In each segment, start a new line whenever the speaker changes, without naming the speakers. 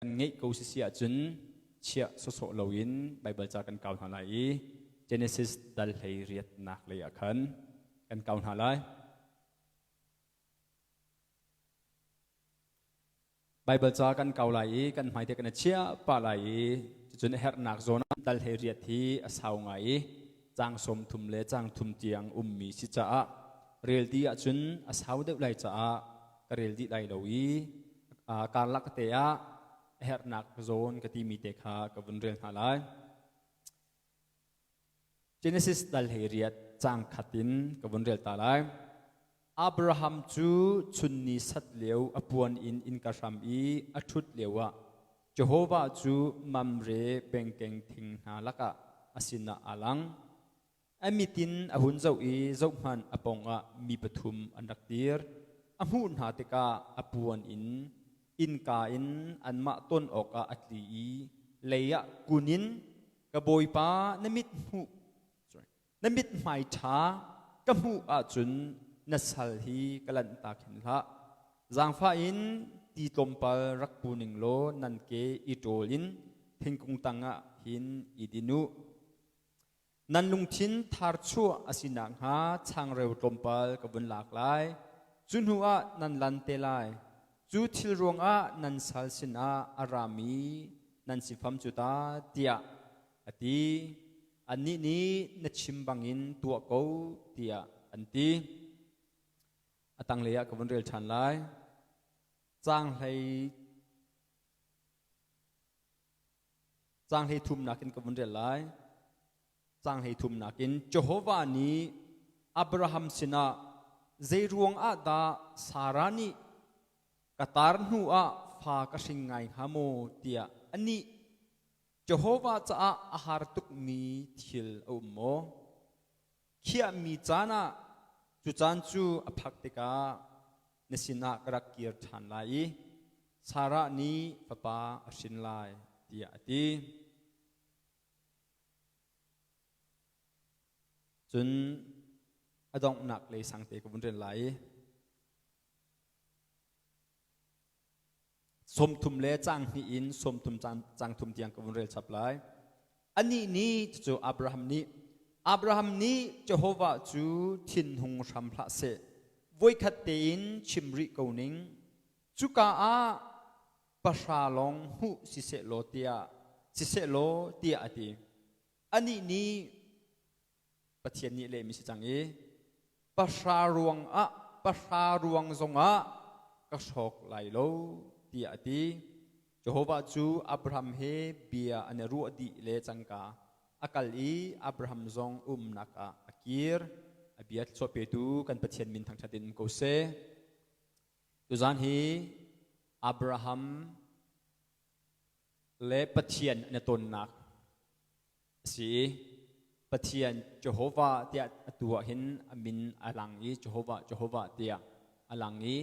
Kan ngeih ko sisi ahcun chiah sawsawh loin Baibal ca kan kau hna lai i Genesis dal hlei riatnak lei ah khan kan kau hna lai. Baibal ca kan kau lai i kan hmaite kan i chiah pah lai i cucun a herhnak zawn ah dal hlei riat hi a sau ngai i caang 30 le caang thum tiang ummi si caah rel dih ahcun a sau deuh lai caah ka rel dih lai lo i karlak te ah a herhnak zawn ka timi te kha ka vun rel hna lai. Genesis dal hei riat caang khat in ka vun rel ta lai. Abraham cu chun ni sat lio a puan in innka hram i a ṭhut lio ah Jehovah cu Mamre bengkeng thing hna lakah a sinah aa lang. A mit in a hun zoh i zohhmanh a pawngah mi pathum an rak dir. A hmuh hna tikah a puan in innka in anmah ton awkah a tli i lei ah kun in ka bawipa na mit hmuh sorry, na mithmai ṭha ka hmuh ahcun na sal hi ka lanhtak hin hlah. Zaangfah in ti tlawmpal rak pu ning law nan ke i ṭawl in thingkung tangah hin i din u. Nan lungthin tharchuah a si nakhnga changreu tlawmpal ka vun lak lai. Cu hnu ah nan lan te lai. Cu thil ruangah nan sal sinah a rami nan si fam cu ta, tiah a ti. Annih nih na chim bangin tuah ko, tiah an ti. A tanglei ah ka vun rel ṭhan lai. Caang hlei Caang hlei thumnak in ka vun rel lai. Caang hlei thumnak in Jehovah nih Abraham sinah zei ruang ah dah Sarah nih ka tar hnu ah fa ka hring ngai hnga maw tiah anih Jehovah caah a har tukmi thil a um maw? Khiahmi caan ah cu caan cu a phak tikah na sinah ka rak kir ṭhan lai i Sarah nih fapa a hrin lai tiah a ti. Cun a donghnak lei sangte ka vun rel lai i 30 le caang hnih in 30 caang thum tiang ka vun rel chap lai. Anih nih cucu Abraham nih Abraham nih Jehovah cu thinhung hram hlah seh voikhat tein chim rih ko ning cuka ah pahra lawng hmuh siseh law tiah siseh law tiah a ti. Anih nih Pathian nih lehmi si cang i pahra ruang ah pahra ruang zongah ka hrawk lai lo tiah a ti. Jehovah cu Abraham he bia an i ruah dih le cangka a kal i Abraham zong umnak ah a kir. A bia thluachuah petu kan Pathian min thangṭhat in um ko seh. Tuzaan hi Abraham le Pathian an i tonnak a si i Pathian Jehovah tiah atu ah hin a min a lang i Jehovah Jehovah tiah a lang i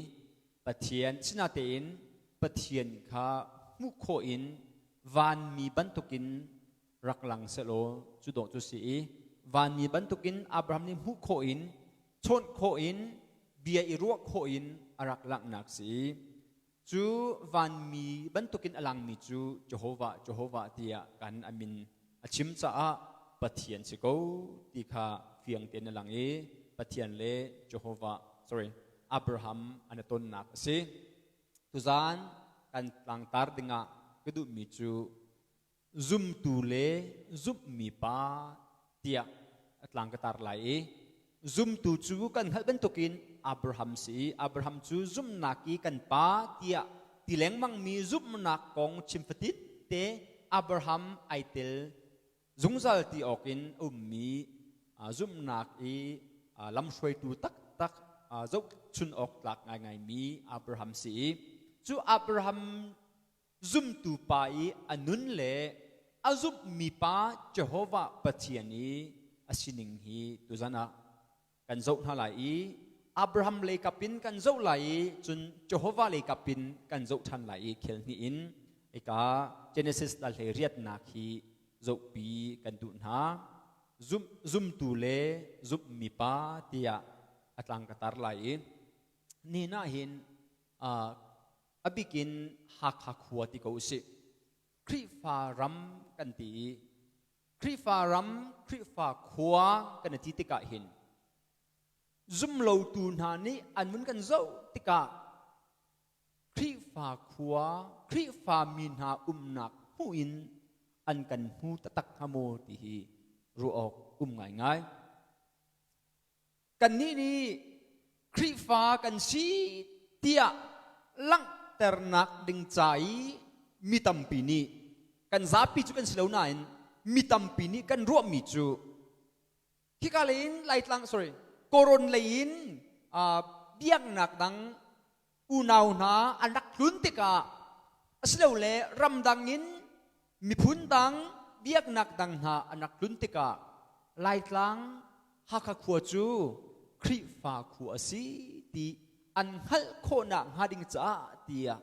Pathian sinatein Pathian kha hmuh khawh in vanmi bantukin rak lang sehlaw cu dawh cu si i vanmi bantukin Abraham nih hmuh khawh in chawnh khawh in bia i ruah khawh in a rak langhnak si i Cu vanmi bantukin a langmi cu Jehovah, Jehovah tiah kan a min a chim caah Pathian si ko ti kha fiang tein a lang i Pathian le Jehovah, sorry, Abraham an i tonnak a si. Tuzaan kan tlangtar dingah ka duhmi cu zumtu le zumhmi pa tiah a tlang ka tar lai i zumtu cu kan hngalh bantukin Abraham si i Abraham cu zumhnak i kan pa tiah ti lengmangmi zumhnak kong chim fatin te Abraham ai tel zungzal ti awk in a ummi zumhnak i lamhruaitu taktak zohchun awk tlak ngaingaimi Abraham si i cu Abraham Zumtu pa i a nun le a zumhmi pa Jehovah Pathian i a sining hi tuzan ah kan zoh hna lai i Abraham lei kap in kan zoh lai i cun Jehovah lei kap in kan zoh ṭhan lai i khel hnih in hika Genesis dal hlei riatnak hi zohpi kan duh hna. Zumtu le zumhmi pa tiah a tlang ka tar lai i ni nah hin. A bikin Hakha khua ti ko usih. Khrihfa ram kan ti i Khrihfa ram, Khrihfa khua kan ti tikah hin zumlotu hna nih an mun kan zoh tikah Khrihfa khua, Khrihfa mi hna umnak hmuh in an kan hmu taktak hnga maw ti hi ruah awk um ngaingai. Kannih nih Khrihfa kan si tiah langhternak ding ca i mi tampi nih kan zapi cu kan si lo nain mi tampi nih kan ruahmi cu khika lei in Laitlang sorry Koron lei in biaknak dang unau hna an rak tlun tikah asilole ramdang in miphun dang biaknak dang hna an rak tlun tikah Laitlang Hakha khua cu Khrihfa khua a si ti an hngalh khawhnak hnga ding caah tiah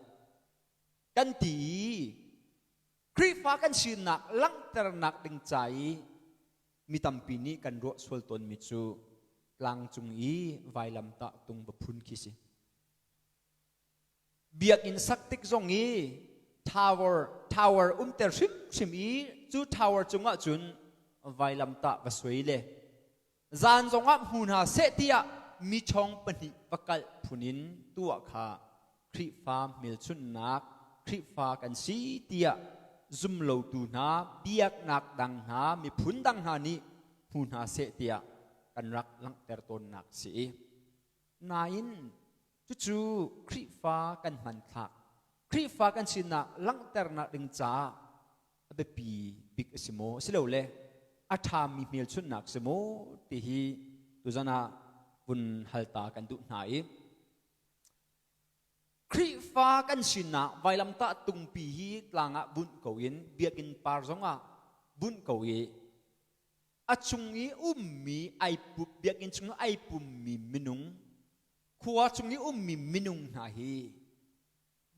kan ti i Khrihfa kan sinak langhternak ding ca i mi tampi nih kan ruah sual tawnmi cu tlangcung i vailamtah tung va phun khi si. Biakinn sak tik zong i tower tower umter hrimhrim i cu tower cungah cun vailamtah va suai le zan zongah hmu hna seh tiah mi chong pahnih va kalh phun in tuah kha Khrihfa hmelchunhnak Khrihfa kan si tiah zumlotu hna biaknak dang hna miphun dang hna nih hmu hna seh tiah kan rak langhter tawnnak si. Nain cucu Khrihfa kan hmanthlak Khrihfa kan sinak langhternak ding caah a biapi bik a si maw asilole a ṭhami hmelchunhnak si maw ti hi tuzan ah vun halta kan duh hna i Khrihfa kan sinak vailamtah tungpi hi tlang ah bunh ko in biakinn par zongah bunh ko i a chung i ummi ai biakinn chung i ai pummi minung khua chung i ummi minung hna hi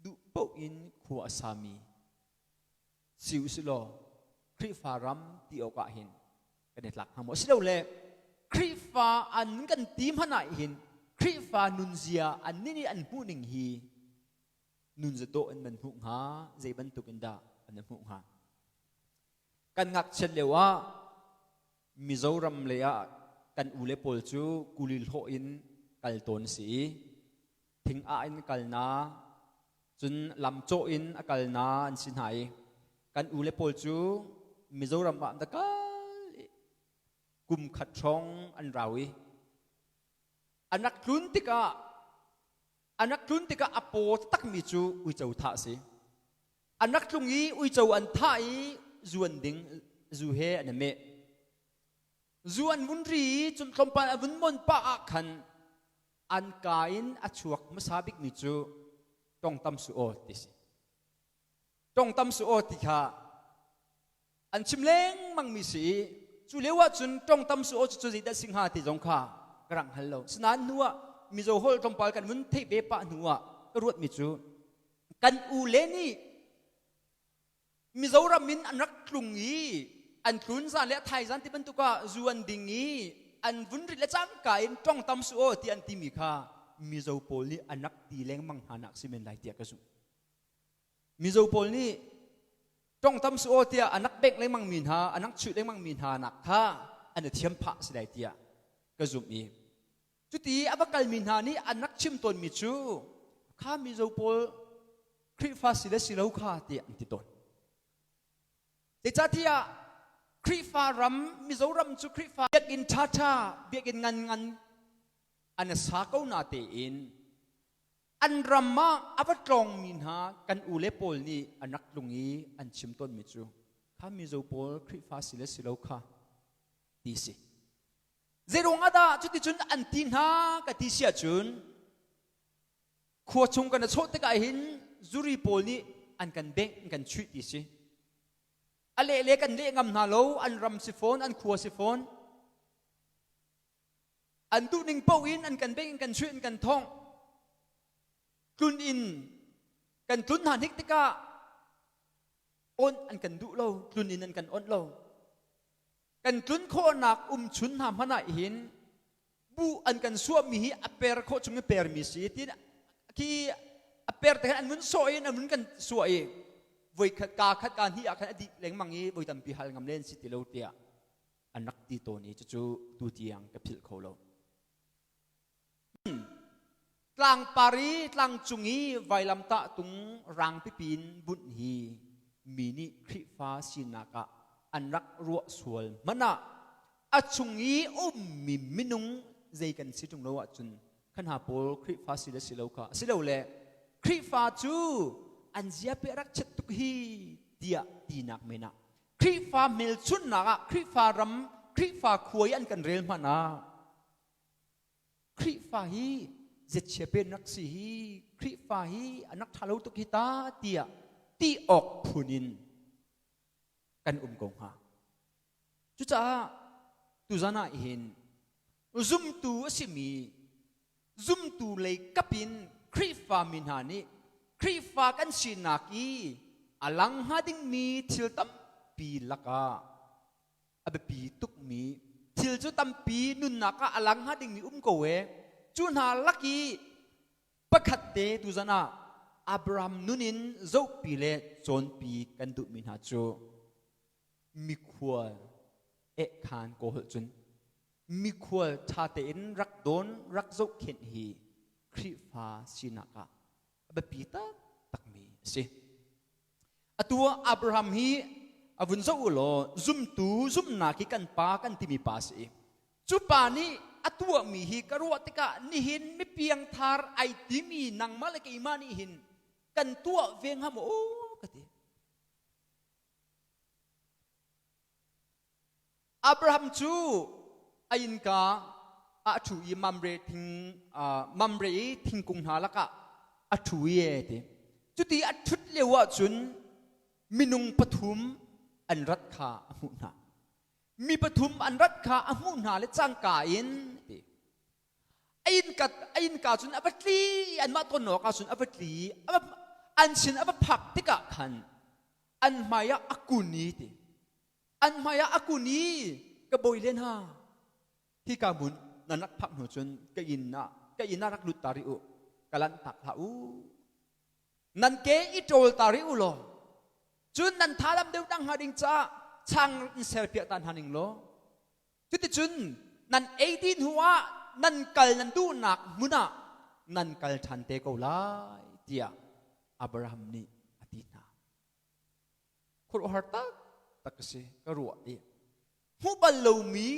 duh paoh in khua a sami si u law Khrihfa ram ti awk ah hin kan i tlak hnga maw? Asilole Khrihfa an kan ti hmanh ah hin Khrihfa nunzia an nih an hmuh ning hi nunzia dawh in nan hmuh hnga zei bantuk in dah an hmuh hnga? Kan ngakchiat lio ah Mizoram lei ah kan u le pawl cu kuli hlawh in kal tawn si i thing ah in kal na cun lamcawh in a kal na an si hna i kan u le pawl cu Mizoram ah an kal i kum khat hrawng an rau i an rak tlun tikah an rak tlun tikah a paw takmi cu uico thah a si. An rak tlung i uico an thah i zu an ding zu he an i meh. Zu an vun ri i cun tlawmpal an vun mon pah ah khan an ka in a chuak hmasa bikmi cu tong tam su aw ti si. Tong tam su aw ti kha an chim lengmang mi si i cu lio ah cun tong tam su aw cu zeidah si hnga ti zong kha ka rak hngal lo. Sinain hnu ah Mizo holh tlawmpal kan vun theih ve pah hnu ah ka ruatmi cu kan u le nih Mizoram in an rak tlung i an tlun zan le a thaizan ti bantuk ah zu an ding i an vun rit le cangka in tong tam su aw ti an timi kha Mizo pawl nih an rak ti lengmang hna nak si men lai tiah ka zumh. Mizo pawl nih tong tam su aw tiah an rak bengh lengmang mi hna an rak chuih lengmang mi hna nak kha an i thiam phah si lai tiah ka zumh i cuti a va kalmi hna nih an rak chim tawnmi cu kha Mizo pawl Khrihfa si le si lo kha tiah an ti tawn. Zeicahtiah Khrihfa ram Mizoram cu Khrihfa biakinn ṭhaṭha biakinn ngan ngan an sa ko na tein an ram ah a va tlawngmi hna kan u le pawl nih an rak tlung i an chim tawnmi cu kha Mizo pawl Khrihfa si le si lo kha ti si. Zeiruang ah dah cuticun an ti hna ka ti si ahcun khua chung kan i chawh tikah hin zuri pawl nih an kan bengh an kan chuih ti si. A leh le kan leh ngam hna lo an ram si fawn an khua si fawn an duhning paoh in an kan bengh in kan chuih in kan thongh tlun in kan tlun hna hnik tikah onh an kan duh lo tlun in an kan onh lo kan tlun khawhnak umchun hna hmanh ah hin bu an kan suahmi hi a per khawh chung i permi si tin khi. A per te khan an vun sawh i an vun kan suah i voi khat ka khat ka hnih ah khan a dih lengmang i voi tampi hal ngam len si ti lo tiah an rak ti tawn i cucu tu tiang ka philh kho lo. Tlangpar i tlangcung i vailamtah tung rang pipi in bunh hi mi nih Khrihfa sinak ah an rak ruah sual hmanh ah a chung i ummi minung zei kan si ṭung lo ahcun kha hna pawl Khrihfa si le si lo kha asilole Khrihfa cu an zia pe rak chiat tuk hi tiah tinak men ah Khrihfa hmelchunhnak ah Khrihfa ram Khrihfa khua i an kan rel hmanh ah Khrihfa hi ziachia pen rak si hi Khrihfa hi an rak ṭha lo tuk hi ta tiah ti awk phun in kan um ko hnga. Cucaah tuzan ah hin zumtu a simi zumtu lei kap in Khrihfa mi hna nih Khrihfa kan sinak i a lang hnga dingmi thil tampi lakah a biapi tukmi thil cu tampi nunnak ah a lang hnga dingmi um ko e. Cu hna lak i pakhat te tuzan ah Abraham nun in zohpi le cawnpi kan duhmi hna cu mikhual ehkhan kaw holh cun mikhual ṭha tein rak dawn rak zohkhenh hi Khrihfa sinak ah a biapi taktakmi a si. Atu ah Abraham hi a vun zoh u law zumtu zumhnak hi kan pa kan timi pa a si i cu pa nih a tuahmi hi ka ruah tikah nihin mipiangthar ai timi nangmah le keimah nih hin kan tuah ve hnga maw ka ti. Abraham cu a innka ah a ṭhu i Mamre thing Mamre i thingkung hna lakah a ṭhu i e ti. Cuti a ṭhut lio ahcun minung pathum an rat kha a hmuh hna. Mi pathum an rat kha a hmuh hna le cangka in ti. A innka a innka cun a va tli anmah ton awk ah cun a va tli an sin a va phak tikah khan an hmai ah a kun i ti. An hmai ah a kun i ka bawi len ha hika hmun nan rak phak hnu cun ka inn ah ka inn ah rak lut ta rih u ka lanh tak hlah u nan ke i ṭawl ta rih u law cun nan tha lam deuh nak hnga ding caah chang in ser piak ta hna ning law cuticun nan ei dih hnu ah nan kal nan duhnak hmun ah nan kal ṭhan te ko lai tiah Abraham nih a ti hna. Khuaruahhar taktak ka si ka ruah i hmuh bal lomi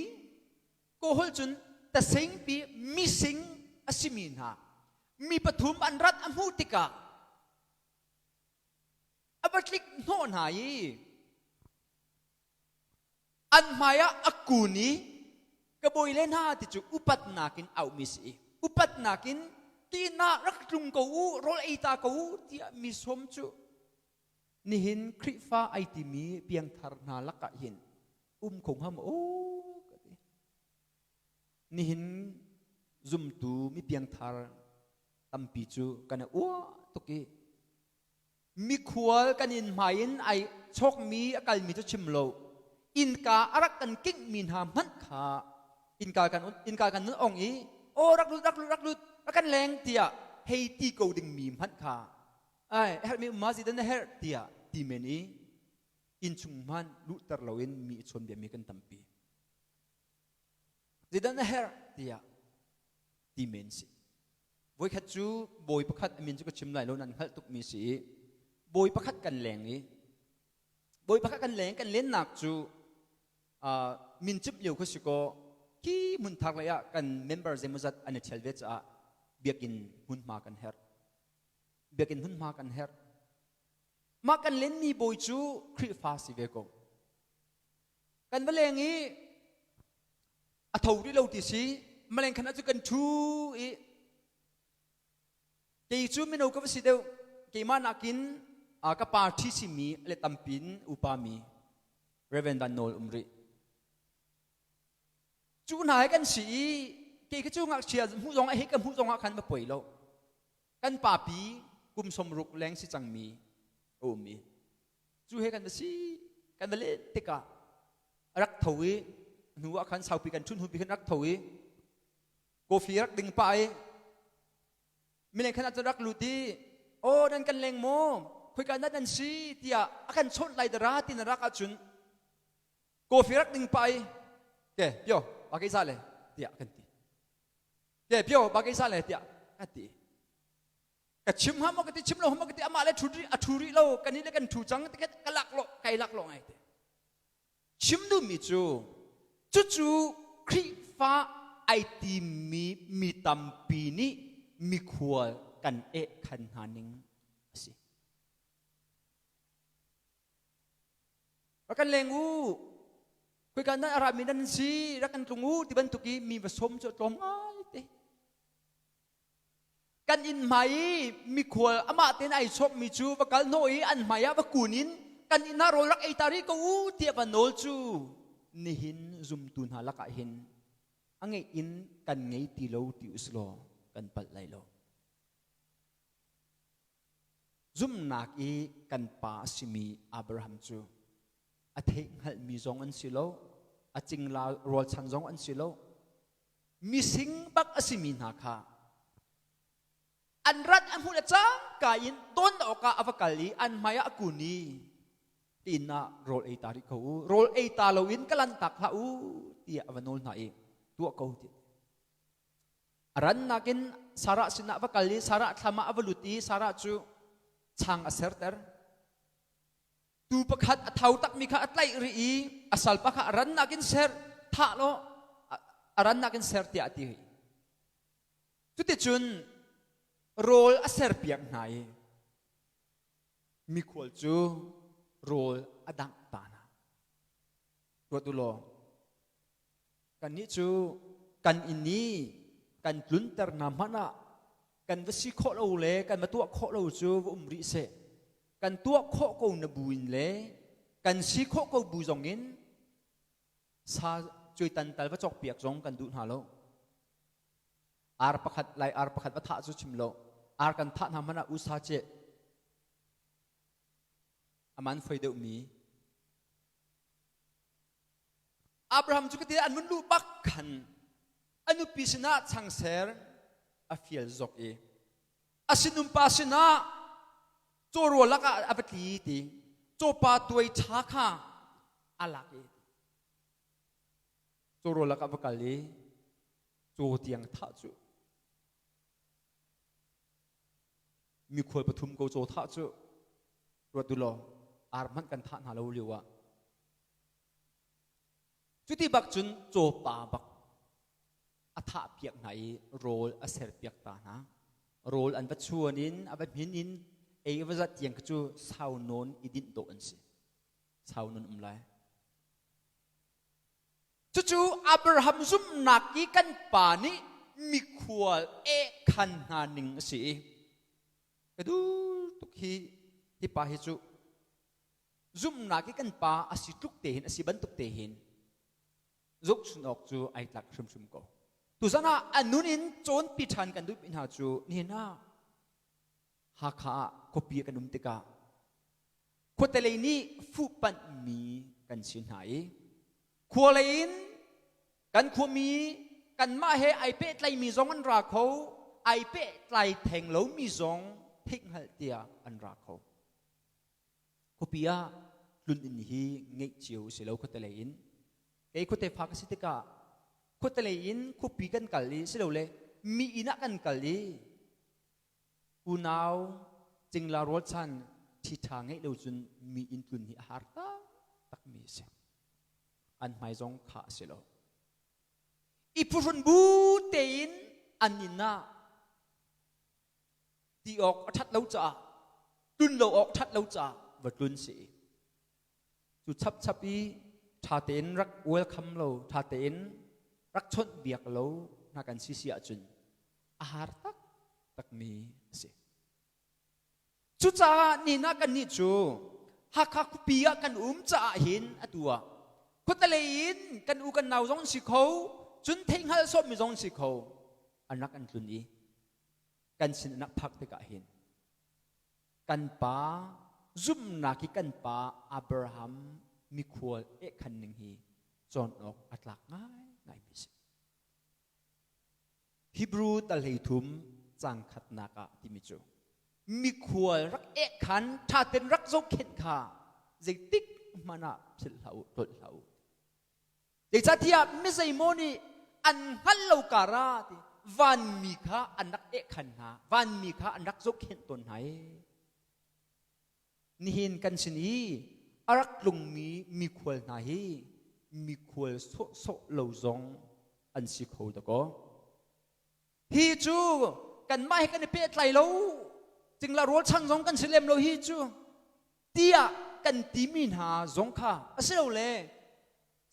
kawhol cun tasingpi mising a simi hna mi pathum an rat a hmuh tikah a va tlik hnawh hna i an hmaiah a kun i ka bawi le hna ti cu upatnak in auhmi si i upatnak in tina rak tlung ko u rawl ei ta ko u tiah mi sawm cu nihin Khrihfa ai timi piangthar hna lakah hin um kho hnga maw ka ti. Nihin zumtu mi piangthar tampi cu kan i uah tuk i mikhual kan inn hmai in ai chawkmi a kalmi cu chim lo innka a rak kan kinghmi hna hmanh kha innka kan innka kan nun ong i aw rak lut rak lut rak lut rak kan leng tiah hei ti ko dingmi hmanh kha ai herhmi um ma zeidah na herh tiah ti men i innchung hmanh luhter loin mi i chawnbiami kan tampi zeidah na herh tiah ti men si voikhat cu bawi pakhat a min cu ka chim lai lo nan hngalh tukmi si i bawi pakhat kan leng i bawi pakhat kan leng kan lennak cu min cimh lio kha si kaw khi hmunthar lei ah kan member zeimawzat an i ṭhial ve caah biakinn hmunhma kan herh biakinn hmunhma kan herh mah kan lenmi bawi cu Khrihfa si ve ko kan va leng i a tho rih lo ti si maleng khan cu kan ṭhu i kei cu mino ka va si deuh keimah nakin ka pa ṭhi simi le tampin upa mi Reverend Van Nawl um rih cu hna he kan si i kei kha cu ngakchia hmuh zong ah hi ka hmuh zong ah khan va poi lo kan papi kum 60 leng si cangmi a um i cu he kan va si kan va leh tikah a rak tho i hnu ah khan saupi kan ṭhun hnupi khan rak tho i coffee rak ding pah i mileng khan ah cun rak lut i. Aw nan kan leng maw? Khoika dah nan si tiah a kan chawnh lai dara ti na rak ahcun coffee rak ding pa i ke pio ba kei za le tiah kan ti. Ke pio ba kei za le tiah kan ti. Ka chim ha maw ka ti chim lo ha maw ka ti amah le ṭhu a ṭhu rih lo kan i le kan ṭhu cang ti ka lak lo kai lak lo ngai te. Chim duhmi cu cucu Khrihfa ai timmi mi tampi nih mikhual kan eh khan hna ning a si. Rak kan leng u, khoika nan a rami nan si, rak kan tlung u ti bantuk i mi va sawm cu a tlawm ngai te. Kan inn hmai i mikhual amah tein ai chawkmi cu va kal hnawh i an hmai ah va kun in kan inn ah rawl rak ei ta rih ko u tiah va nawl cu nihin zumtu hna lakah hin a ngeih in kan ngei ti lo ti usilaw kan palh lai lo. Zumhnak i kan pa a simi Abraham cu a theihhngalhmi zong an si lo, a cingla rualchan zong an si lo, mising bak a simi hna kha an rat a hmuh le cangka in don awkah a va kal i an hmaiah a kun i inn ah rawl ei ta rih ko u rawl ei ta loin ka lantak hlah u tiah a va nawl hna i tuah ko ti a rannak in Sarah sinah va kal i Sarah thlam ah a va lut i Sarah cu chang a serter Tuu pakhat a thau takmi kha a tlaih rih i a salpa kha a rannak in ser, thah law a rannak in ser tiah a ti. Cuticun rawl a serpiak hna i mikhual cu rawl a dangh ta hna. Ruat u law, Kannih cu kan inn i kan tlunter hna hmanh ah kan va si khawh lo le kan va tuah khawh lo cu va um rih seh. Kan tuah khawh ko na bu in le kan si khawh ko bu zong in sa cuaitan tal va cawkpiak zong kan duh hna lo. Ar pakhat lai ar pakhat va thah cu chim lo. Ar kan thah hna hmanh ah usa ceh aman foi deuhmi Abraham cu kati an vun luh bak khan a nupi sinah changser a fial zok i a sinumpa sinah cawrawl lakah a va tli ti cawpa tuai ṭha kha a lak i cawrawl lakah va kal i caw tiang thah cu mikhual pathum ko caw thah cu ruat u law ar hmanh kan thah hna lo lio ah Cuti bak cun cawpa bak a thah piak hna i rawl a ser piak ta hna. Rawl an va chuan in a va hmin in ei va zat tiang cu sau nawn i dinh dawh an si. Sau nawn um lai. Cucu Abraham zumhnak i kan pa nih mikhual eh khan hna ning a si i ka duh tuk hi hi pa hi cu Zumhnak i kan pa a si tluk te hin a si bantuk te hin zohchun awk cu ai tlak hrimhrim ko. Tuzan ah a nun in cawnpi ṭhan kan duhmi hna cu nihin ah Hakha ah khuapi kan um tikah khuatelei nih fuhpanhmi kan si hna i khua lei in kan khuami kanmah he ai pehtlaimi zong an ra kho ai pehtlai theng lomi zong theihhngalh tiah an ra kho. Khuapi ah tlun inn hi ngeih cio si lo khuatelei in. Kei khuate fa ka si tikah khuatelei in khuapi kan kal i silole mi inn ah kan kal i unau cingla rualchan ṭhiṭha ngeih lo cun mi inn tlun hi a har taktakmi a si. An hmai zong kha a si lo. I phuhrun bu tein an inn ah ti awk a ṭhat lo caah tlun lo awk ṭhat lo caah va tlun si cu chapchap i ṭha tein rak welcome lo ṭha tein rak chawnh biak lo hna kan si si ahcun a har taktakmi a si cucaah nina kannih cu Hakha khuapi ah kan um caah hin atu ah khuatelei in kan u kan nau zong si kho cun theihhngalh sawmmi zong si kho an rak an tlun i kan sin in a phak tikah hin kan pa zumhnak hi kan pa Abraham mikhual ehkhan ning hi cawn awk a tlak ngai mi si. Hebrew tal hlei thum cang khatnak ah timi cu. Mikhual rak ek khan ṭhaten rak zohkhenh kha zeitik hmanh ah philh hlah u, tlolh hlah u. Zeicahtiah mi zeimaw nih an hngalh lo kar ah ti vanmi kha an rak ehkhan hna, vanmi kha an rak zohkhenh tawn hna i nihin kan sin i a rak tlungmi mikhual hna hi mikhual sawhsawh lo zong an si kho dakaw. Hi cu kanmah he kan i pehtlai lo, cingla rualchan zong kan si lem lo hi cu tiah kan timi hna zong kha asilole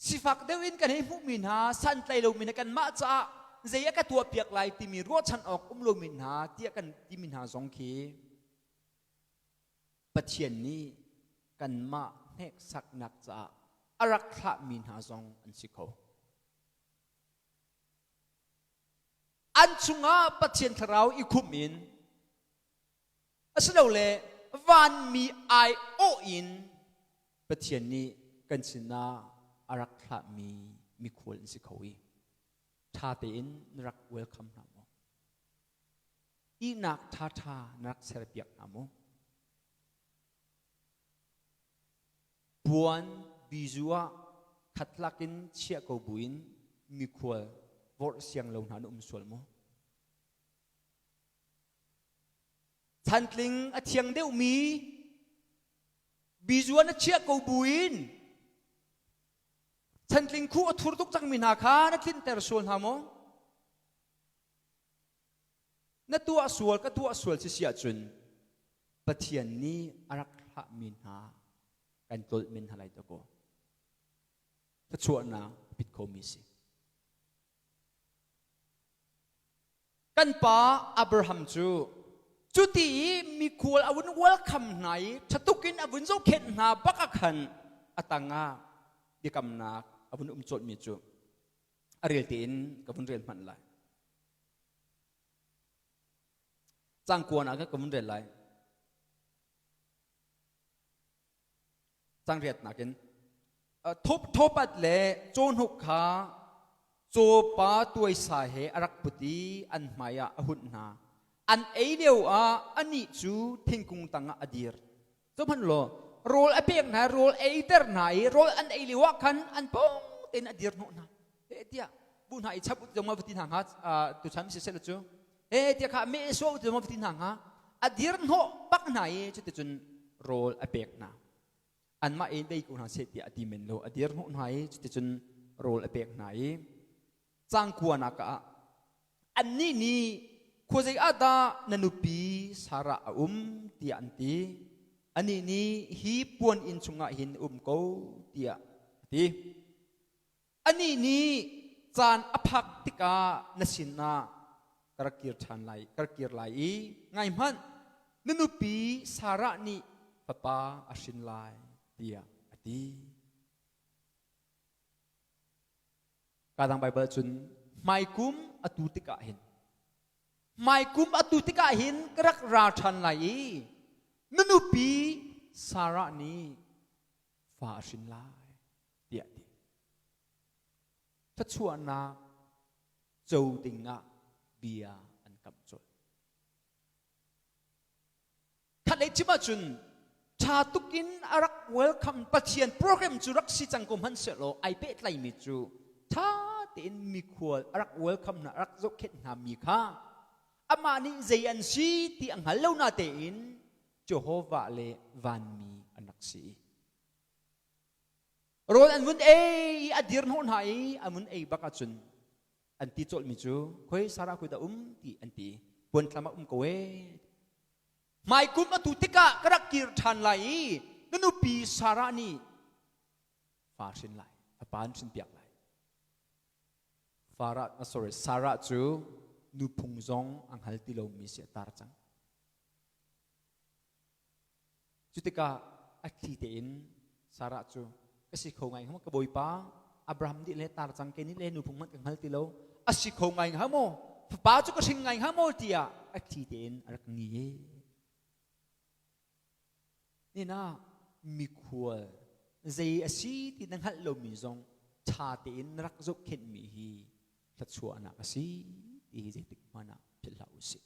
sifak deuh in kan hei hmuhmi hna santlai lomi hna kanmah caah zei a ka tuahpiak lai timi ruahchan awk um lomi hna tiah kan timi hna zong khi Pathian nih kanmah hneksaknak caah a rak thlahmi hna zong an si kho. An chungah Pathian thlarau i khumh in asilole vanmi aiawh in Pathian nih kan sinah a rak thlahmi mikhual an si kho i ṭha tein na rak welcome hna maw? Ihnak ṭhaṭha na rak serpiak hna maw? Puan bizu ah khatlak in chiah ko buin mikhual vorh siang lo hna na um sual maw? Chantling a thiang deuhmi bizu ah na chiah ko buin chantling khu a thur tuk cangmi hna kha na tlinter sual hna maw? Na tuah sual ka tuah sual si si ahcun Pathian nih a rak thlahmi hna kan tlolh men hna lai dakaw. Thluachuahnak a pit khomi si. Kan pa Abraham cu cuti i mikhual a vun welcome hna i ṭhatuk in a vun zohkhenh hna bak ah khan a tangah biakamnak a vun um colhmi cu a rel tein ka vun rel hmanh lai. Cangkuan ah ka vun rel lai. Cangriatnak in thop thopat le cawhnuk kha cawpa tuaisa he a rak put i an hmai ah a hunh hna. An ei lio ah anih cu thingkung tangah a dir. Cuhmanh law rawl a pek hna rawl eiter hna i rawl an ei lio ah khan an pawng tein a dir hnawh hna. He tiah bu hna i chap ut zong ma va ti hna hnga tuchan si seh cu he tiah kha me so ut zong ma va ti hna hnga a dir hnawh bak hna i cuticun rawl a pek hna. Anmah in dei ko hna seh tiah a ti men lo a dir hnawh hna i cuticun rawl a pek hna i cangkuanak ah annih nih khuazei ah dah na nupi Sarah a um tiah an ti. Anih nih hi puan inn chungah hin um ko tiah a ti. Anih nih caan a phak tikah na sinah ka rak kir ṭhan lai, ka rak kir lai i ngai hmanh, na nupi Sarah nih fapa a hrin lai tiah a ti. Kadang Baibal cun hmaikum atu tikah hin hmaikum atu tikah hin ka rak ra ṭhan lai i na nupi Sarah nih fa a hrin lai tiah ti. Thluachuahnak co dingah bia an kamh colh. Khatlei chim ahcun ṭha tuk in a rak welcome Pathian program cu rak si cang ko hmanh sehlaw ai pehtlaimi cu ṭha tein mikhual a rak welcome hna a rak zohkhenh hna mi kha amah nih zei an si ti a hngal lo na tein Jehovah le vanmi an rak si. Rawl an vun ei i a dir hnawh hna i an vun ei bak ahcun an ti colhmi cu khoi Sarah khoi dah um ti an ti puanthlam ah um ko ee hmaikum atu tikah ka rak kir ṭhan lai i na nupi Sarah nih fa hrin lai fapa an hrin piak lai Farah sorry Sarah cu nuphung zong a hngal ti lomi si a tar cang Cu tikah a thli tein Sarah cu ka si kho ngai hnga ka bawipa Abraham nih le tar cang ke nih le nuphung hmanh ka hngal ti lo a si kho ngai hnga maw fapa cu ka hring ngai hnga maw tiah a thli tein a rak ngi nina mikhual zei a si ti na hngalh lomi zong ṭha tein na rak zohkhenhmi hi thluachuahnak a si ti hi zeitik hmanh ah philh hlah u sih.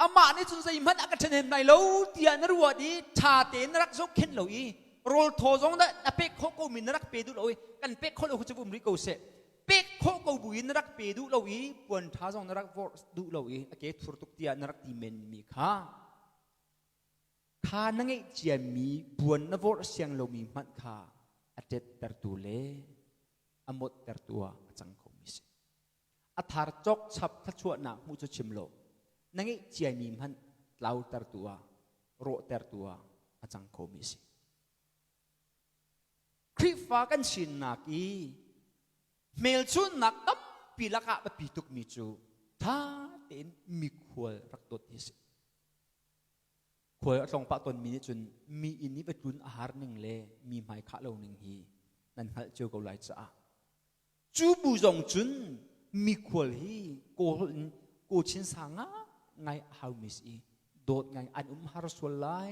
Amah nih cun zeihmanh a ka ṭhahnem lai lo tiah na ruat i ṭha tein na rak zohkhenh lo i rawl thaw zong na pek khawh komi na rak pe duh lo i kan pek khawh lo cu um rih ko seh. Pek khawh ko buin na rak pe duh lo i puan ṭha zong na rak vorh duh lo i a ke thur tuk tiah na rak ti menmi kha kha na ngeih ciami puan na vorh siang lomi hmanh kha a ṭettertu le a mawttertu ah a cang khomi si. A thar cawk chap thluachuahnak hmuh cu chim lo, na ngeih ciami hmanh tlautertu ah, rawhtertu ah a cang khomi a si. Khrihfa kan sinak i hmelchunhnak tampi lakah biapi tukmi cu ṭha tein mikhual rak dawt hi a si. Khual a tlawng pah tawnmi nih cun mi inn i va tlun a har ning le mi hmai khah lo ning hi nan hngalh cio ko lai caah cu bu zong cun mikhual hi kawl in kawchin sa ngai a haumi si i dawt ngai an um har sual lai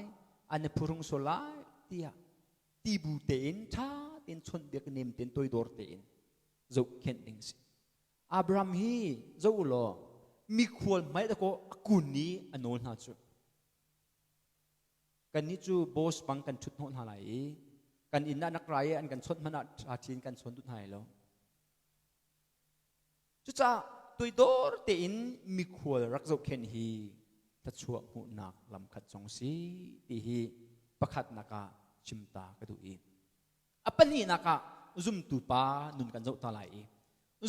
an i phurung sual lai tiah ti bu tein ṭha tein chawnhbiak nem tein toidor tein zohkhenh ding si. Abraham hi zoh u law mikhual hmai dakaw a kun i a nawl hna cu. Kannih cu boss bang kan ṭhut hnawh hna lai i kan inn ah nak rai i an kan chawnh hmanh ah ṭha in kan chawn duh hna lai lo. Cucaah toidor tein mikhual rak zohkhenh hi thluachuah hmuhnak lamkhat zong si ti hi pakhatnak ah chimta ka duh i a pahnihnak ah zumtu pa nun kan zoh ta lai i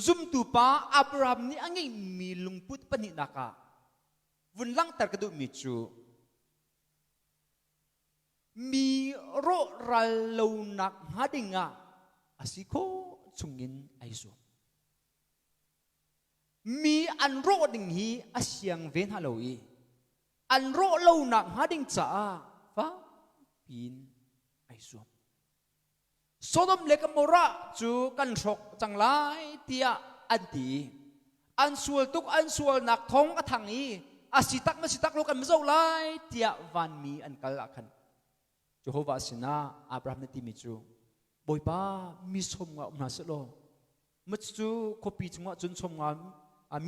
zumtu pa Abraham nih a ngeihmi lungput pahnihnak ah vun langhter ka duhmi cu mi rawhral lonak hnga dingah a si khawh chungin ai zuam. Mi an rawh ding hi a siang ve hna lo i an rawh lonak hnga ding caah fakpiin ai zuam. Sodom le Gomorrah cu kan hrawk cang lai tiah an ti. An sual tuk an sualnak thong a thang i a si tak ma si tak lo kan zoh lai tiah vanmi an kal ah khan Jehovah sinah Abraham nih timi cu Bawipa mi som nga um hna seh law cu khuapi chungah cun som nga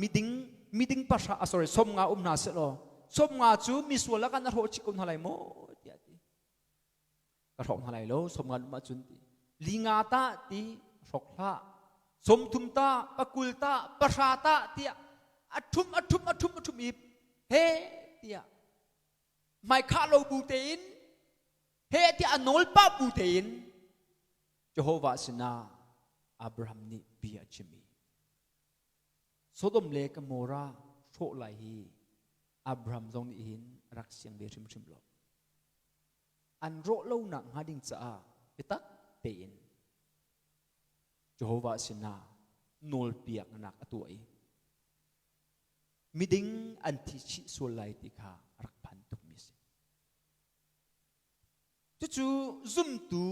miding miding pahra sorry som nga um hna seh law som nga cu misual ah kan a hrawh chih ko hna lai maw tiah ti ka hrawk hna lai lo som nga um ahcun ti li nga ta ti hrawk hlah som thum ta pakul ta pahra ta tiah a thum a thum a thum a thum i he tiah hmaikhah lo bu tein he tiah a nawl pah bu tein Jehovah sinah Abraham nih bia a chim i Sodom le Gomorrah hrawh lai hi Abraham zong nih hin rak siang ve hrimhrim lo. An rawh lonak hnga ding caah biatak tein Jehovah sinah nawlpiaknak a tuah i miding an thi chih sual lai ti kha a rak phan tukmi a si. Cucu zumtu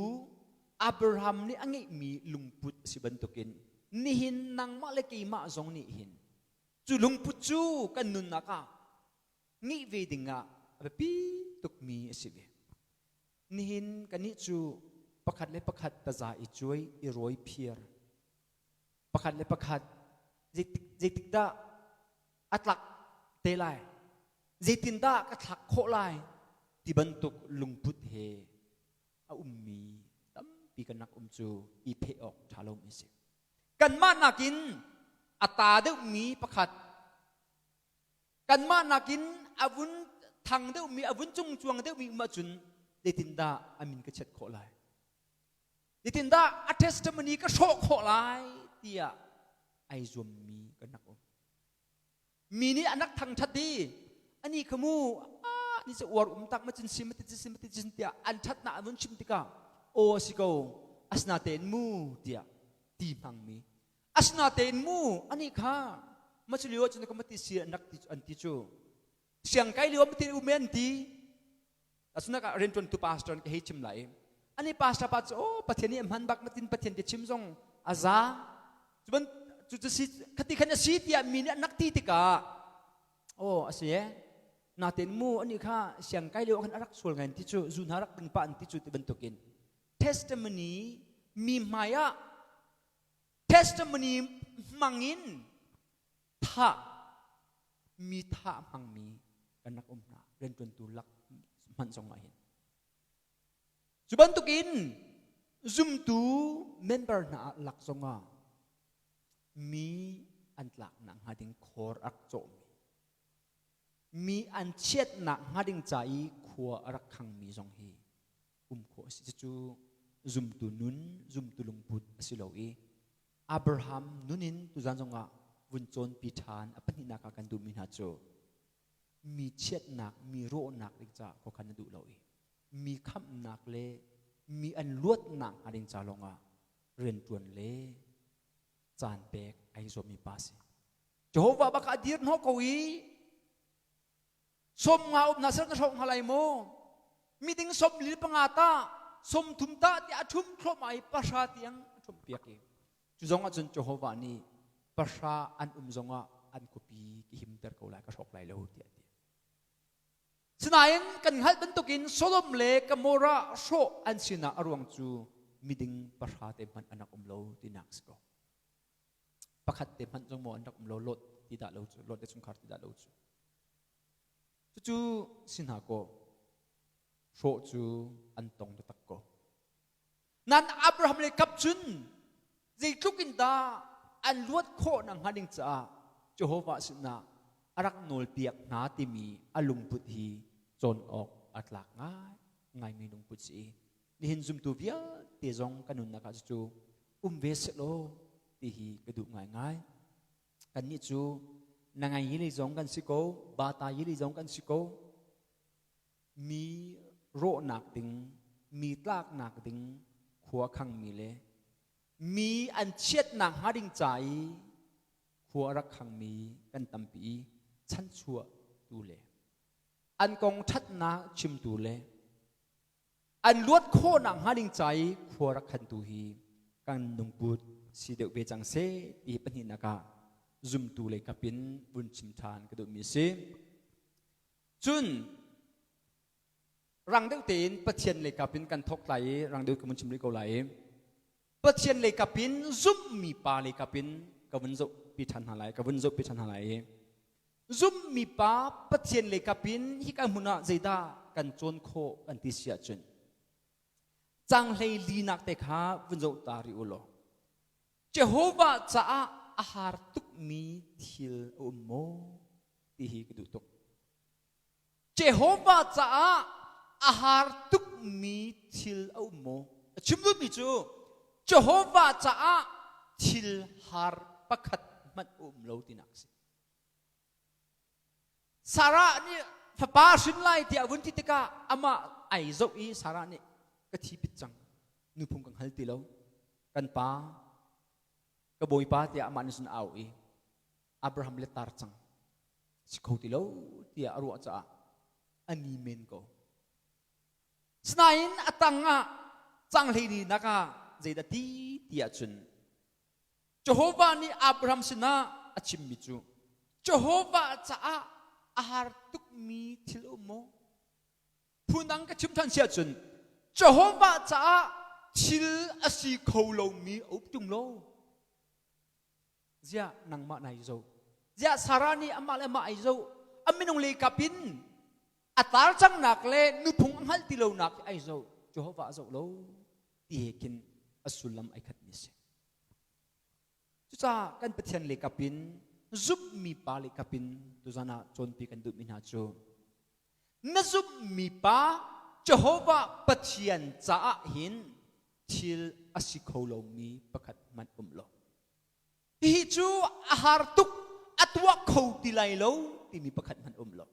Abraham nih a ngeihmi lungput a si bantukin nihin nangmah le keimah zong nih hin cu lungput cu kan nunnak ah ngeih ve dingah a biapi tukmi a si ve. Nihin kannih cu pakhat le pakhat taza i cuai i rawi phiar pakhat le pakhat zeitik, zeitik dah a tlak te lai zeitindah ka thlak khawh lai ti bantuk lungput he a ummi tampi kan rak um cu i pheh awk ṭha lomi a si. Kanmah nakin a ta deuhmi pakhat kanmah nakin a vun thang deuhmi a vun cungcuang deuhmi um ahcun zeitindah a min ka chiat khawh lai zeitindah a testimony ka hrawh khawh lai tiah ai zuammi kan rak um mi nih an rak thangṭhat i ani kha mu ah ni cu uar um tak ma cin si ma ti cin ma ti cin tiah an ṭhatnak an vun chim tikah aw a si ko asinatein mu tiah ti hmangmi asinatein mu ani kha ma cu lio cun ka ma ti si an rak ti an ti cu siang kai lio ma ti um an ti asunak ah rianṭuan tu pastor ka hei chim lai ani pastor pa cu oh pathian nih hman bak matin pathian ti chim zong a za cuban cu cu si khati khan a si tiah mi nih an rak ti tikah oh a si e natein mu ani kha siang kai lio khan a rak sual ngai ti cu zu hna rak ding pa an ti cu ti bantukin testimony mi hmai ah testimony hmangin thah mi thah hmangmi. kan rak um hna rianṭuantu lak hmanh zong ah hin. Cu bantukin zumtu member hna ah lak zongah mi an tlaknak hnga ding khor a rak cawhmi mi an chiatnak hnga ding ca i khua a rak khangmi zong hi um khawh a si. Cucu zumtu nun, zumtu lungput a si lo i Abraham nun in tuzan zongah vun cawnpi ṭhan a pahnihnak ah kan duhmi hna cu mi chiatnak, mi rawhnak ding caah khuakhan na duh lo i mi khamhnak le mi an luatnak hnga ding ca lawngah rianṭuan le caan pek ai zuammi pa si. Jehovah bak a dir hnawh ko i 50 um hna sel na hrawk hna lai maw? Miding 45 ta, 30 ta tiah a ṭhum thluahmah i 0 tiang a ṭhumh piak i cu zong ahcun Jehovah nih 0 an um zongah an khuapi ka himter ko lai, ka hrawk lai lo tiah a ti. Sinain kan hngalh bantukin Sodom le Gomorrah hrawh an sinak a ruang cu miding 0 te hmanh an rak um lo tinak a si ko. Pakhat te hmanh zong maw an rak um lo Lot ti dah lo cu Lot le chungkhar ti dah lo cu. Cucu si hna kaw hrawh cu an tong taktak ko. Nan Abraham le kap cun zeitluk in dah an luat khawh nak hnga ding caah Jehovah sinah a rak nawlpiak hna timi a lungput hi cawn awk a tlak ngai ngaimi lungput si. Nihin zumtu vialte zong kan nunnak ah cu um ve sehlaw ti hi ka duh ngaingai. Kannih cu nangai yili zong kan si ko, bata yili zong kan si ko. Mi rawhnak ding, mi tlaknak ding khua khangmi le mi an chiatnak hnga ding ca i khua a rak khangmi kan tampi i chanchuah tu le an kong ṭhatnak chimtu le an luat khawhnak hnga ding ca i khua rak khantu hi kan lungput si deuh ve cang seh ti pahnihnak ah zumtu lei kap in vun chim ṭhan ka duhmi a si. Cun rang deuh tein Pathian lei kap in kan thawk lai i rang deuh ka vun chim rih ko lai i Pathian lei kap in zumhmi pa lei kap in ka vun zohpi ṭhan hna lai ka vun zohpi ṭhan hna lai i zumhmi pa Pathian lei kap in hika hmun ah zeidah kan cawn khawh kan ti si ahcun canghlei linak te kha vun zoh ta rih u law Jehovah caah a har tukmi thil a um maw ti hi ka duh tuk. Jehovah caah a har tukmi thil a um maw? A chim duhmi cu Jehovah caah thil har pakhat hmanh a um lo tinak a si. Sarah nih fapa hrin lai tiah a vun ti tikah amah ai zoh i Sarah nih ka thi pit cang nuphung ka hngal ti lo kan pa ka bawipa tiah amah nih cun a au i Abraham le tar cang si kho ti lo tiah a ruah caah a ni men ko. Sinain a tang ah canghlei nak ah zeidah ti ti ahcun Jehovah nih Abraham sinah a chimmi cu Jehovah caah a har tukmi thil um maw? Phundang ka chim ṭhan si ahcun Jehovah caah thil a si kho lomi a um ṭung lo. Ziah nangmah nai zo. Ziah Sarah nih amah le amah ai zo. A minung lei kap in a tar cangnak le nuphung a hngalh ti lonak hi ai zo. Jehovah a zoh lo ti he khin a sullam ai khatmi a si. Cucaah kan Pathian lei kap in zumhmi pa lei kap in tuzan ah cawnpi kan duhmi hna cu na zumhmi pa Jehovah Pathian caah hin thil a si kho lomi pakhat hmanh um lo. Hihi cu a har tuk, a tuah kho ti lai lo timi pakhat hmanh um lo.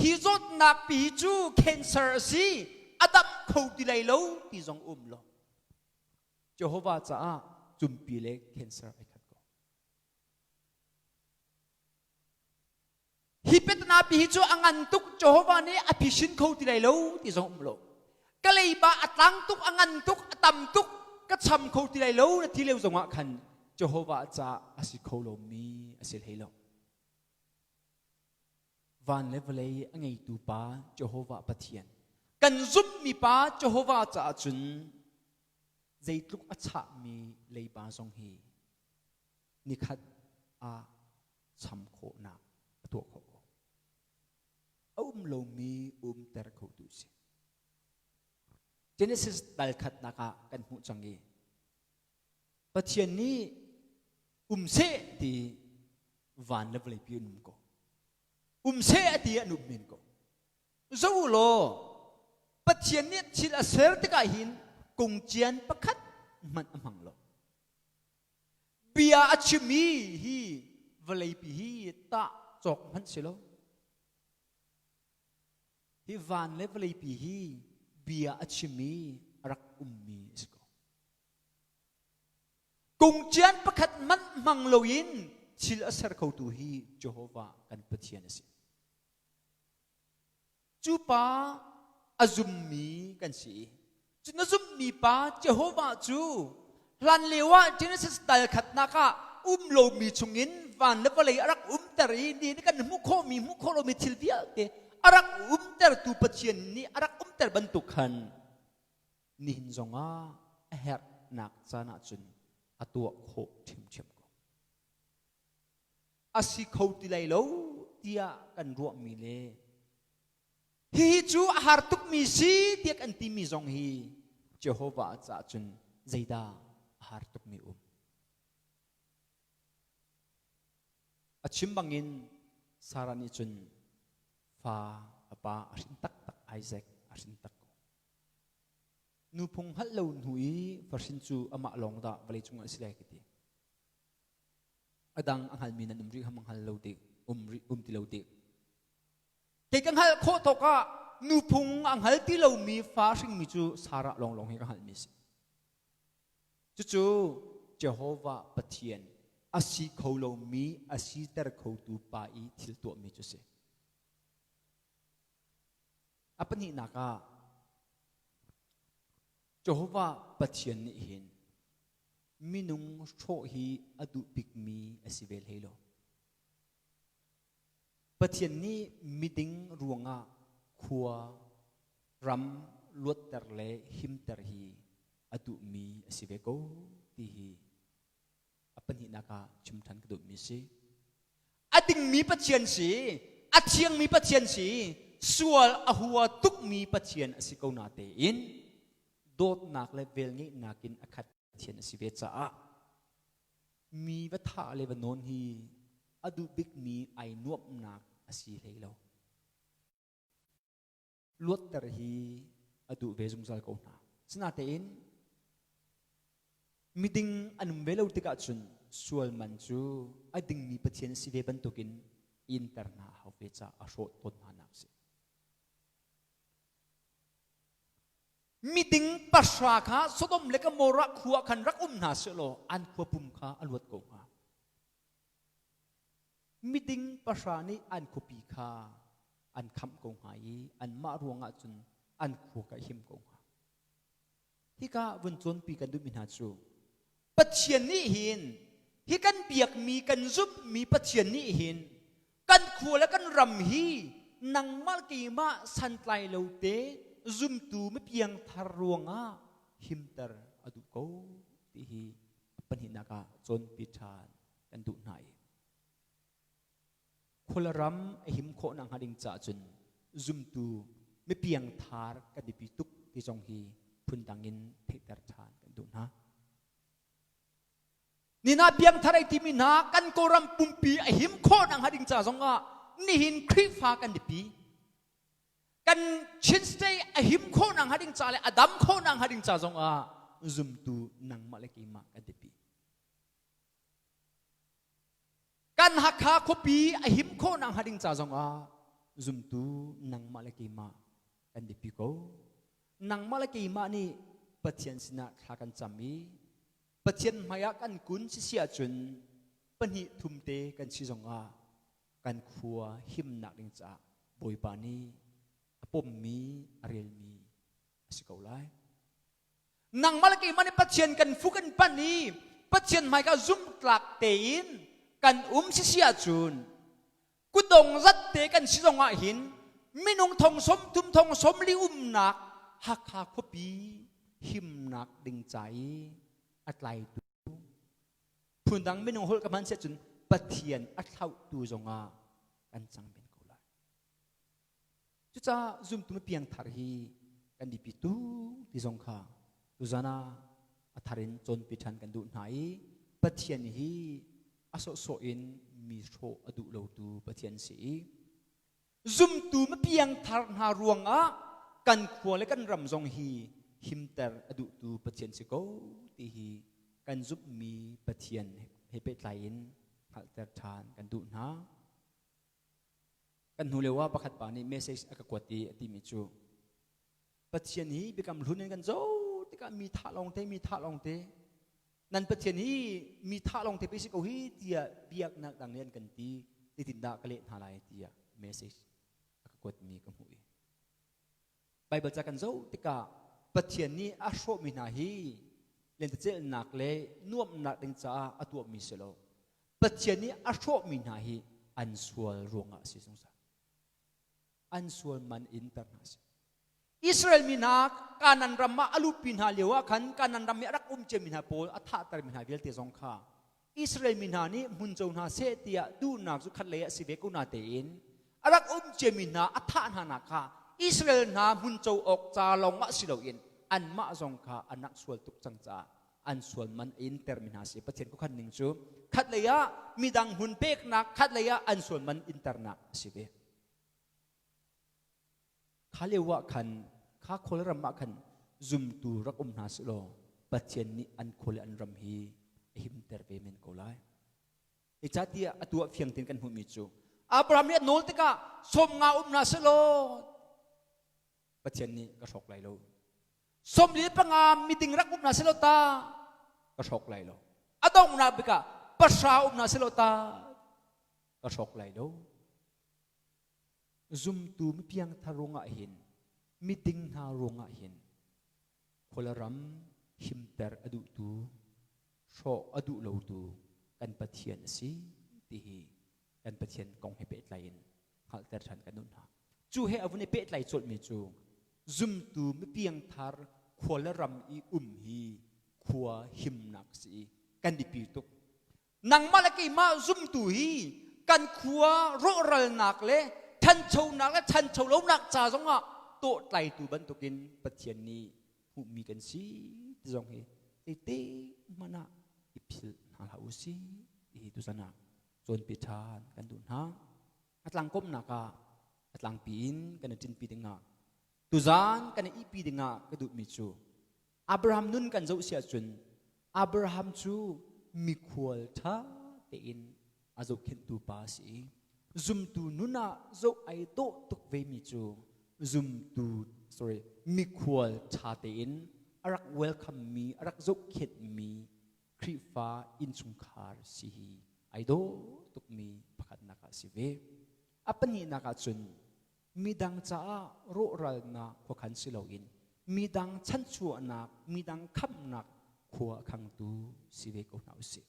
Hi zawtnak pi cu cancer a si, a dam kho ti lai lo ti zong um lo. Jehovah caah cumpi le cancer ai khat ko. Hi petna pi hi cu a ngan tuk Jehovah nih a phisin kho ti lai lo ti zong um lo. Ka leiba a tlang tuk, a ngan tuk, a tam tuk, ka cham kho ti lai lo na ti lio zongah khan Jehovah caah a si kho lomi a si hlei lo. Van le vawlei a ngeitu pa Jehovah Pathian kan zumhmi pa Jehovah caah cun zeitluk a chahmi leiba zong hi nikhat ah cham khawhnak a tuah khawh ko. A um lomi umter khotu si. Genesis dal khatnak ah kan hmuh cang i Pathian nih um seh ti van le vawleipi an um ko. Um seh a ti an um men ko. Zo u law Pathian nih thil a ser tikah hin kungcian pakhat hmanh a hmang lo. Bia a chim i hi vawleipi hi tah cawk hmanh si lo. Hi van le vawleipi hi bia a chim i a rak ummi a si ko. Kungcian pakhat hmanh hmang loin thil a ser khotu hi Jehovah kan Pathian a si. Cu pa a zummi kan si i cu na zumhmi pa Jehovah cu hlan lio ah Genesis dal khatnak ah um lomi chungin van le vawlei a rak umter i ni nih kan hmuh khawhmi hmuh khawh lomi thil vialte a rak umtertu Pathian nih a rak umter bantuk khan nihin zongah a herhnak caan ahcun a tuah khawh ṭhiamṭhiam ko. A si kho ti lai lo tiah kan ruahmi le hihi cu a har tukmi si tiah kan timi zong hi Jehovah caah cun zeidah a har tukmi um. A chim bangin Sarah nih cun fa a pa a hrin taktak Isaac a hrin tak ko. Nuphung hngalh lo hnu i fahrin cu amah lawng dah vawlei cungah a si lai ka ti. A dang a hngalmi nan um rih ham hngal lo tik um rih um ti lo tik. Kei ka hngalh khawh tawk ah nuphung a hngal ti lomi fa hringmi cu Sarah lawnglawng hi ka hngalhmi a si. Cucu Jehovah Pathian a si kho lomi a siter khotu pa i thil tuahmi cu a si. A pahnihnak ah Jehovah Pathian nih hin minung hrawh hi a duh bikmi a si ve hlei lo. Pathian nih miding ruangah khua ram luatter le himter hi a duhmi a si ve ko ti hi a pahnihnak ah chim ṭhan ka duhmi a si. A dingmi Pathian si, a thiangmi Pathian si, sual a hua tukmi Pathian a si ko na tein dawtnak le velngeihnak in a khat Pathian a si ve caah mi va thah le va nawn hi a duh bikmi ai nuamhnak a si hlei lo. Luatter hi a duh ve zungzal ko hna. Sinatein miding an um ve lo tikah cun sual man cu a dingmi Pathian si ve bantukin inter hna a hau ve caah a hrawh tawn hna nak si. Miding pahra kha Sodom le Gomorrah khua khan rak um hna sehlaw an khua pum kha a luat ko hnga. Miding pahra nih an khuapi kha an khamh ko hnga i anmah ruangah cun an khua ka him ko hnga. Hika vun cawnpi kan duhmi hna cu Pathian nih hin hi kan biakmi kan zumhmi Pathian nih hin kan khua le kan ram hi nangmah keimah santlai lo te zumtu mipiangthar ruangah himter a duh ko ti hi pahnihnak ah cawnpi ṭhan kan duh hna i Khualram a him khawh nakhnga ding caah cun zumtu mipiangthar kan biapi tuk ti zong hi phundang in theihter ṭhan kan duh hna. Nina piangthar ai timi hna kan Kawlram pumpi a him khawh nakhnga ding ca zong ah nihin Khrihfa kan biapi. Kan Chin State a him khawh nakhnga ding ca le a dam khawh nakhnga ding ca zong ah zumtu nangmah le keimah kan biapi. Kan Hakha khuapi a him khawh nakhnga ding ca zongah zumtu nangmah le keimah kan biapi ko. Nangmah le keimah nih Pathian sinah thla kan cam i Pathian hmaiah kan kun sisi ahcun pahnih thum te kan si zongah kan khua himnak ding caah Bawipa nih a pommi a relmi a si ko lai. Nangmah le keimah nih Pathian kan fu kan pan i Pathian hmaika zumhtlak tein kan um sisi ahcun kutdong zat te kan si zong ah hin minung thong som thum thong som li umnak Hakha khuapi himnak ding ca i a tlaitu phundang minung holh ka hman siah cun Pathian a thlauhtu zongah kan cang men ko lai. Cucaah zumtu piangthar hi kan biapi tuk ti zong kha tuzan ah a thar in cawnpi ṭhan kan duh hna i Pathian hi a sawhsawh in mi hrawh a duh lotu Pathian si i zumtu piangthar hna ruangah kan khua le kan ram zong hi himter a duhtu Pathian si ko ti hi kan zumhmi Pathian he pehtlai in hngalhter ṭhan kan duh hna. Kan hnu lio ah pakhat pa nih message a ka kuat i a timi cu Pathian hi biakam hlun in kan zoh tikah mi thah lawngte mi thah lawngte nan Pathian hi mi thah lawngte pe si ko hi tiah biaknak dang nih an kan ti zeitindah ka leh hna lai tiah message a ka kuatmi ka hmuh i Baibal ca kan zoh tikah Pathian nih a hrawhmi hna hi lentecelhnak le nuamhnak ding caah a tuahmi si lo. Pathian nih a hrawhmi hna hi an sual ruangah a si zungzal. An sual man in ter hna a si. Israel mi hna Kanan ram ah a luhpi hna lio ah khan Kanan ram i a rak um ciami hna pawl a thahtermi hna vialte zong kha Israel mi hna nih hmun co hna seh tiah duhnak cu khat lei ah si ve ko na tein a rak um ciami hna a thah hna nak kha Israel hna hmun co awk ca lawng ah si loin anmah zong kha an rak sual tuk cang caah an sual man a in termi hna si. Pathian khuakhan ning cu khat lei ah midang hmun peknak, khat lei ah an sual man internak a si ve. Kha lio ah khan kha khual ram ah khan zumtu rak um hna selaw Pathian nih an khua le an ram hi a himter ve men ko lai. Zeicahtiah atu ah fiang tein kan hmuhmi cu Abraham nih a nawl tikah 50 um hna selaw Pathian nih ka hrawk lai lo. 45 miding rak um hna selaw ta ka hrawk lai lo. A donghnak bik ah 300 um hna selaw ta ka hrawk lai lo. Zumtu mipiangthar ruangah hin miding hna ruangah hin khualaram himter a duhtu hrawh a duh lotu kan Pathian a si ti hi kan Pathian kong he pehtlai in hngalhter ṭhan kan duh hna. Cu he a vun i pehtlai colhmi cu zumtu mipiangthar khua le ram i um hi khua himnak si i kan biapi tuk. Nangmah le keimah zumtu hi kan khua rawhralnak le ṭhanchonak le ṭhancho lonak ca zongah tawhtlaitu bantukin Pathian nih hmuhmi kan si ti zong hi zeitik hmanh ah i philh hna hlah u sih ti hi tuzan ah cawnpi ṭhan kan duh hna. A tlangkawmnak ah a tlangpi in kan i ṭinpi dingah tuzan kan i ihpi dingah ka duhmi cu Abraham nun kan zoh si ahcun Abraham cu mikhual ṭha tein a zohkhenhtu pa a si i zumtu nun ah zoh ai dawh tuk vemi cu zumtu sorry mikhual ṭha tein a rak welcome mi a rak zohkhenhmi Khrihfa innchungkhar si hi ai dawh tukmi pakhatnak ah si ve. A pahnihnak ah cun midang caah rawhralnak khuakhan si loin midang chanchuahnak, midang khamhnak khua a khangtu si ve ko hna usih.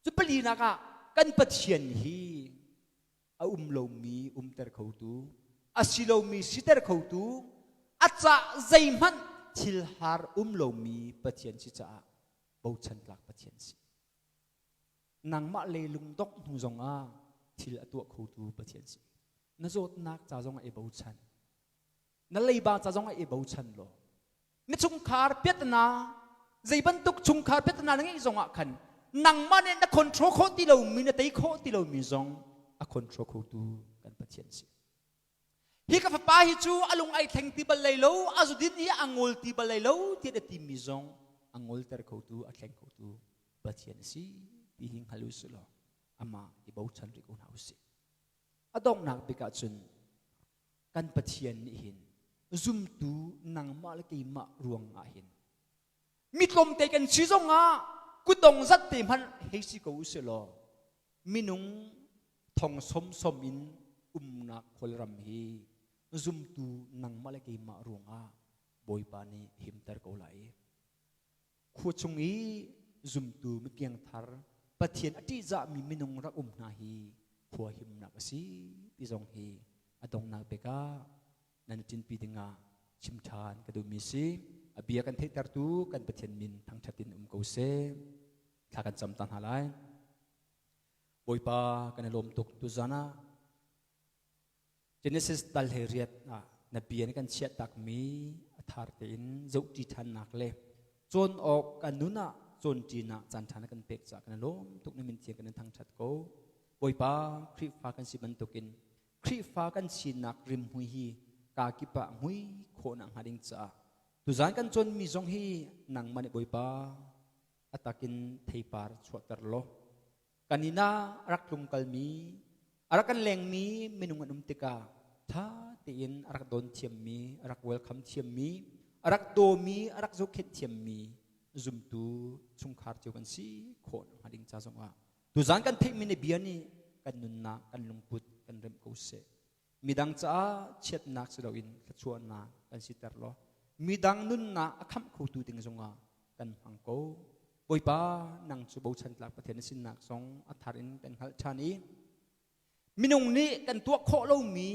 Cu palinak ah kan Pathian hi a um lomi umter khotu, a si lomi siter khotu, a cah zeihmanh thil har um lomi Pathian si caah bochan tlak Pathian si. Nangmah le lungdongh hnu zongah thil a tuah khotu Pathian si. Na zawtnak ca zongah i bochan. Na leiba ca zongah i bochan law. Na chungkhar piatna zei bantuk chungkhar piatna na ngeih zongah khan nangmah nih na control khawh ti lomi na tei khawh ti lomi zong a control khotu kan Pathian si. Hi ka fapa hi cu a lung ai thleng ti bal lai lo, a zudin hi a ngol ti bal lai lo tiah na timi zong a ngolter khotu, a thleng khotu Pathian a si ti hi hngal u sih law amah i bochan rih ko hna u sih. A donghnak bik ah cun kan Pathian nih hin zumtu nangmah le keimah ruang ah hin mi tlawmte kan si zongah kutdong zat te hmanh hei si ko u sih law minung thong sawmsawm in umnak khualram hi zumtu nangmah le keimah ruangah Bawipa nih himter ko lai. Khua chung i zumtu mipiangthar Pathian a ṭihzahmi minung rak um hna hi khua himnak a si ti zong hi a donghnak bik ah nan i ṭinpi dingah chim ṭhan ka duhmi si. A bia kan theihtertu kan Pathian min thangṭhat in um ko seh. Thla kan cam ta hna lai. Bawipa kan i lawm tuk tuzan ah. Genesis dal he riat ah na bia na kan chiah takmi a thar tein zohṭi ṭhannak le cawn awk kan nun ah cawnṭinak caan ṭha na kan pek caah kan i lawm tuk na min thiang kan in thangṭhat ko. Bawipa Khrihfa kan si bantukin Khrihfa kan sinak rimhmui hi kaa kip ah hmui khawhnak hnga ding caah tuzaan kan cawnmi zong hi nangmah nih Bawipa a takin theipar chuahter law kan inn ah a rak tlungkalmi a rak kan lengmi minung an um tikah ṭha tein a rak don thiammi a rak welcome thiammi a rak dawmi a rak zohkhenh thiammi zumtu chungkhar cio kan si khawh hnga ding ca zongah tuzaan kan theihmi na bia nih kan nunnak kan lungput kan remh ko seh. Midang caah chiatnak si loin thluachuahnak kan siter law midang nunnak a khamh khotu ding zongah kan hmang ko. Bawipa, nang cu bochan tlak Pathian na sinnak zong a thar in kan hngalh ṭhan i minung nih kan tuah khawh lomi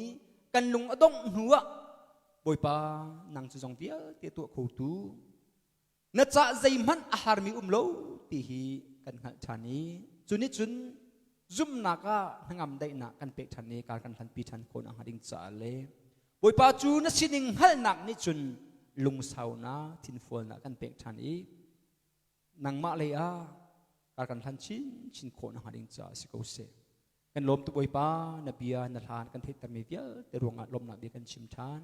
kan lung a dongh hnu ah Bawipa, nang cu zong vialte tuah khotu na cah zeihmanh a harmi um lo ti hi kan hngalh ṭhan i cu nih cun zumhnak ah hnangam daihnak kan pek ṭhan i kar kan hlanpi ṭhan khawh nakhnga ding caah le Bawipa cu na sining hngalhnak nih cun lungsaunak thinfualnak kan pek ṭhan i nangmah lei ah kar kan hlan chinchin khawh nakhnga ding caah si ko seh. Kan lawm tuk Bawipa, na bia na hlan kan theihtermi vialte ruangah lawmhnak bia kan chim ṭhan.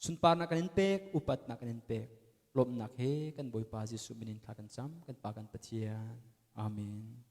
Sunparnak kan in pek, upatnak kan in pek. Lawmhnak he kan Bawipa Jesuh min in thla kan cam, kan Pa kan Pathian. Amen.